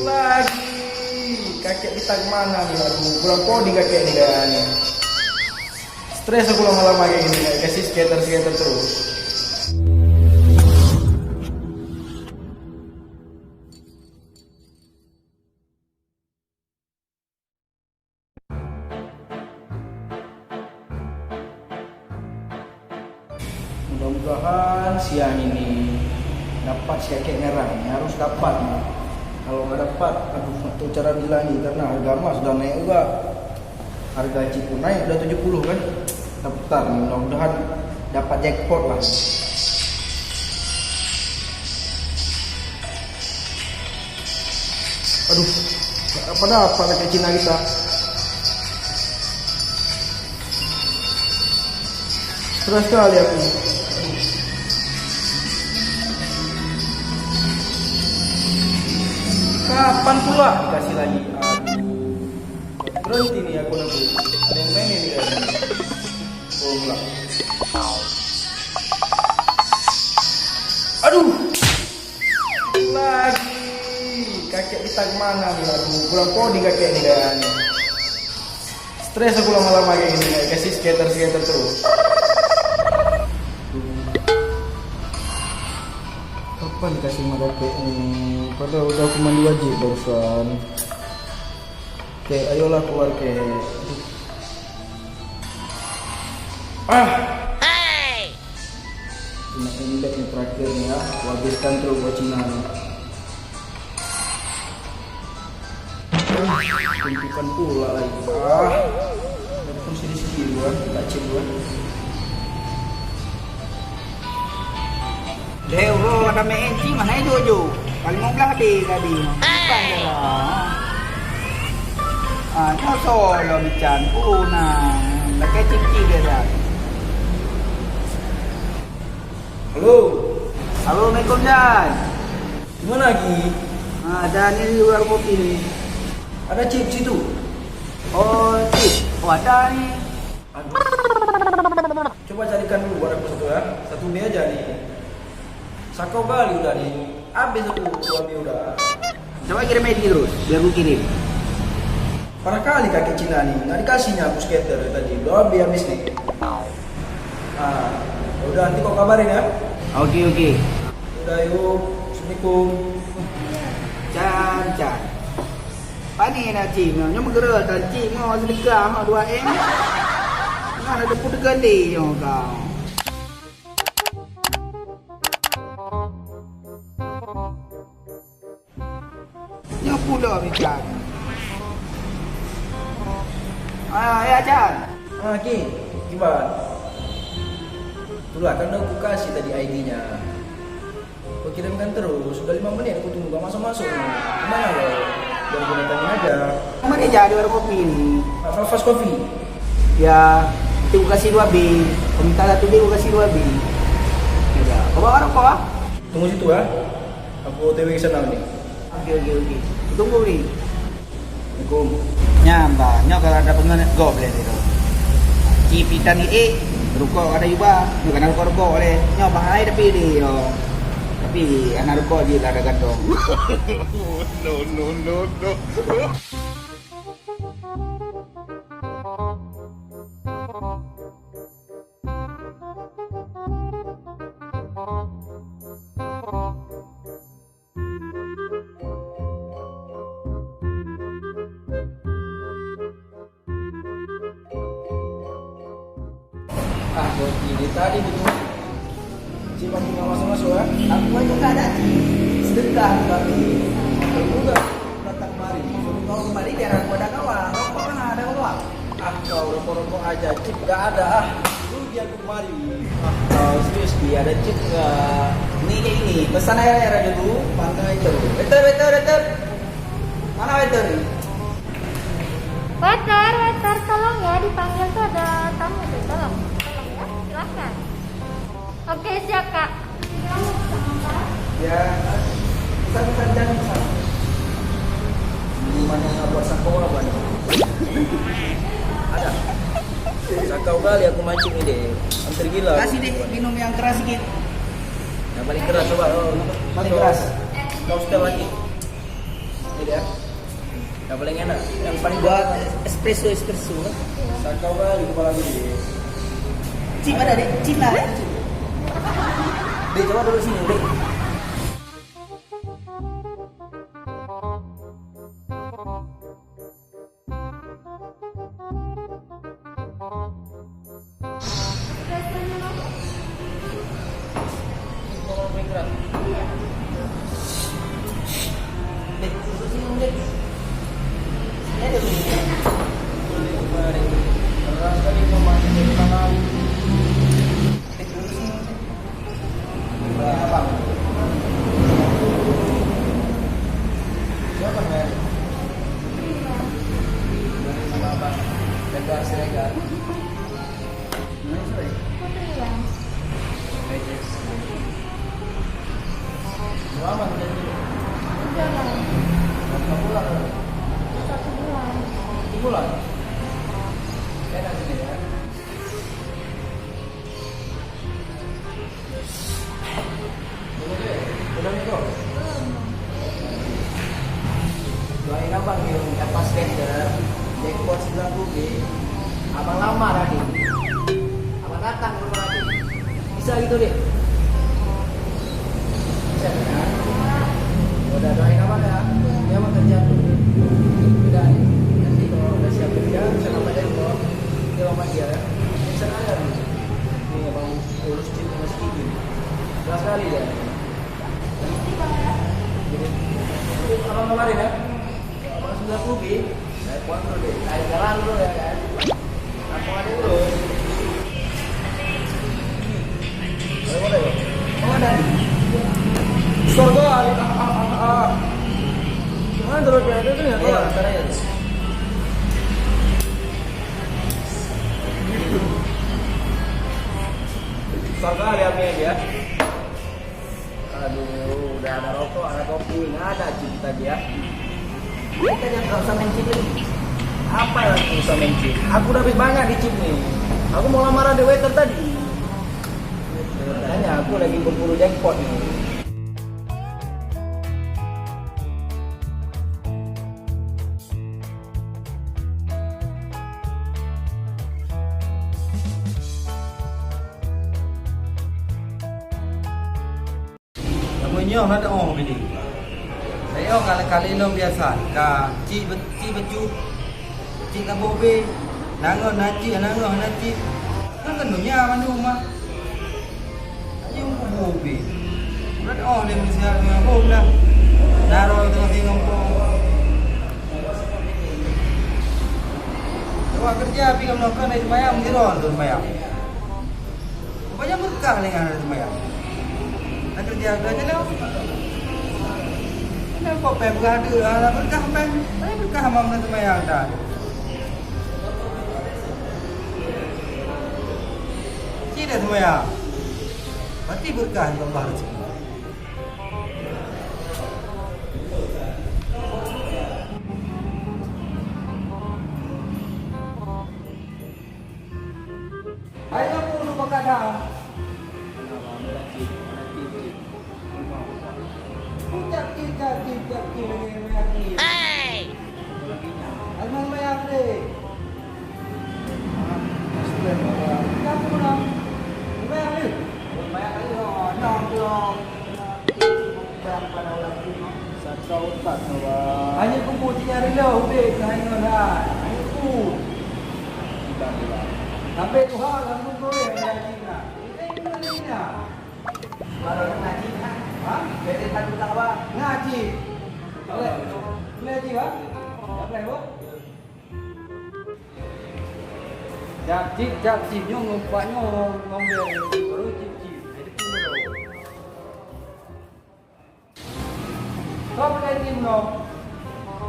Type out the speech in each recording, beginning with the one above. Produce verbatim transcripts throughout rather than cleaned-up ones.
Lagi kakek bintang mana ni? Aduh, kurang podi kakek ni kayaknya. Stres aku lama-lama kayak gini, kasih scatter-scatter terus. Mudah-mudahan siang ini dapat si kakek ngarang, harus dapat. Kalau nggak dapat, aduh, nggak tahu cara bilang ni, karena harga emas sudah naik juga. Harga chip pun naik, udah tujuh puluh kan. Daftar ni, mudah-mudahan dapat jackpot lah. Aduh, tak apa-apa lah kat Cina kita. Stres sekali aku. Kapan pula dikasih lagi? Aduh. Berhenti ni aku nak. Ada yang main ni kan. Oh, pula. Aduh. Lagi. Kakek bintang mana ni? Aduh, kurang podi kakek ni kayaknya. Stres aku lama-lama kayak gini, kasih scatter-scatter terus. Kapan dikasih sama kakek ni? Padahal udah aku mandi wajib barusan. Kek, ayolah keluar, Kek. Ah! Kena endek ni terakhir ni ya. Aku habiskan terus buat Cina ni. Tunjukkan pula lagi. Ah. Ada pun sini-sini dua, tak cek dua. Deh, bro, ada main cik, mana itu, Jo? Paling mau belah deh tadi. Bukan dah. Ah, nyosol lo bican. Oh, nah. Pakai cik-cik dia dah. Halo. Halo, Assalamualaikum, Jan. Di mana lagi? Ah, ada ni di luar kopi ni. Ada cip situ? Oh, cip. Oh, ada ni. Aduh. Coba carikan dulu buat aku satu ya. Satu mie aja ni. Sakau kali udah ni. Habis aku dua mie udah. Coba kirim I D terus, biar aku kirim. Parah kali kakek Cina ni. Nggak dikasihnya aku scatter dari tadi. Udah habis, habis ni. Ah, udah nanti kau kabarin ya. Oke, oke. Udah yuk. Assalamualaikum. Can, can. Pani na cik nyoe, nyoe meugeureu tan cik nyoe seudeukah nyoe dua M. Nyoe na deungon teukeudi nyoe kau. Nyoe pula bican. Ah, ya, Can. Ah, Ki, kiban. Itulah, kan dah aku kasih tadi I D-nya. Kau kirimkan terus, sudah lima menit aku tunggu, gak masuk-masuk ni. Kemana lo? Baru kena tanya aja. Mana dia ada warung kopi ni? Ah, Fast Coffee. Ya, itu aku kasih dua B. Kau minta satu B, aku kasih dua B. Ya, kau bawa rokok ah? Tunggu situ ya. Aku O T W ke sana ni. Oke, oke, oke. Tunggu ni. Assalamualaikum. Nyan bah, nyoe kalau ada pengen gob lé tu. Ci pitan ni eh, rukok ada yuba. Nyoe kana rukok-rukok lé. Nyoe bah ai tapi di yo. Tapi anak rukok je lah ada gantong. No, no, no, no. Ah, boti dia tadi betul. Cik masih nggak masuk-masuk ya? Aku aja nggak ada cik. Sedekah aku tapi. Aku juga datang kemari. Suruh kau kembali biar aku ada kawan. Rokok mana ada kawan? Ah, kau rokok-rokok aja, cik nggak ada ah. Rugi aku kemari. Ah, kau serius di ada cik nggak? Ini kayak ini, pesan air aja dulu, pantai itu. Waiter, waiter, waiter. Mana waiter ni? Waiter, waiter, tolong ya, dipanggil tuh ada tamu tuh, tolong. Tolong ya, silahkan. Oke, siap, Kak. Ya, pesan-pesan jangan pesan. Ini mana yang buat sampah apa ni? Ada. Sakau kali aku mancing ni deh. Hampir gila. Kasih deh minum yang keras sikit. Yang paling keras coba. Oh. Paling keras. Kau suka lagi? Jadi ya. Yang paling enak, yang paling buat espresso, espresso kan? Sakau kan di kepala gini. Cip ada, Dek? Cip lah. Dek, coba duduk sini, Dek. Siapa namanya? Nama abang. Tegar Siregar. Namanya siapa ya? Putri, Bang. Putri. Lama kerja di sini? Udah, Bang. Berapa bulan? Satu bulan. Satu bulan? Enak sini ya? Doain abang yang dapat tender, jackpot sembilan puluh B. Abang lamar Adin. Abang datang ke rumah Adin. Bisa gitu deh. Bisa kan? Udah, doain abang ya. Dia mau kerja tuh. Udah, nanti kalau udah siap kerja, bisa dapat jackpot. Dia mau dia ya. Bisa ada. Ini abang. Urus cit dengan sedikit. Jelas sekali ya. Jadi, abang kemarin ya. Abang sudah rugi. Saya kuat dulu deh. Saya jalan dulu ya kan. Aku ada dulu. Ayo, boleh, Bang. Mana? Surga. Ah, ah, ah, ah. Mana terus ada tu ya? Iya, bentar ya. Sabar ya, Mel, ya. Aduh, udah ada rokok, ada kopi, nggak ada cip tadi ya. Kita jangan nggak usah main cip lagi. Apa lagi usah main cip? Aku udah habis banyak di cip nih. Aku mau lamaran di waiter tadi. Makanya aku lagi berburu jackpot nih. Kamoe nyoe na teu'oh bini. Teu'oh ka kali lom biasa, ka cit be-, cit bacut, cit ka boh beh, na ngoh na cit, na ngoh na cit. Kan keunoe nyan mandum mah. Ayo kubu beh. Udah teu'oh lé manusia nyoe boh dah. Na roh teungoh singoh po. Coba kerja pi kamoe nyoe kan dari seumayang, meusidroe tu seumayang. Rupanya berkah lé nyan seumayang. Dah kerja ke aja dah. Kenapa pèng berkah tu? Ah, berkah pèng. Tapi berkah mam na seumayang dah. Cit dah seumayang. Berarti berkah juga Allah rezeki. Hai, apa tu bakada? Cicak, cicak, cicak, cicak, cicak. Hai, mau bayar deh. Kamu nak bayar deh. Bayar deh. Oh, nyong, nyong. Hanya kubu tiga rila udeh keuhanyoe hai. Hanya kubu. Sampai tuha langsung goyang dari Cina. Ini Indonesia. Baru ngaji kan? Ha? Jadi satu kawan. Ngaji. Boleh. Boleh ngaji, ha? Tak boleh, Bu? Jak cit, jak cit, nyoe ngon pak nyoe ngomel, baru cit cit. Jadi tu baru. Kau pakai tim no.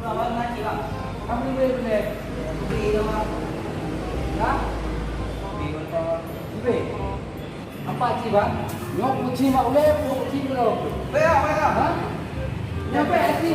Kau ngaji lah. Kami boleh boleh. Beri nama. Dah? Beri nama. Beri. Apa cit, Bang? Nyoe kuci mak ulèe, kuci belum. Baik, baik. Ha? Nyampe hati.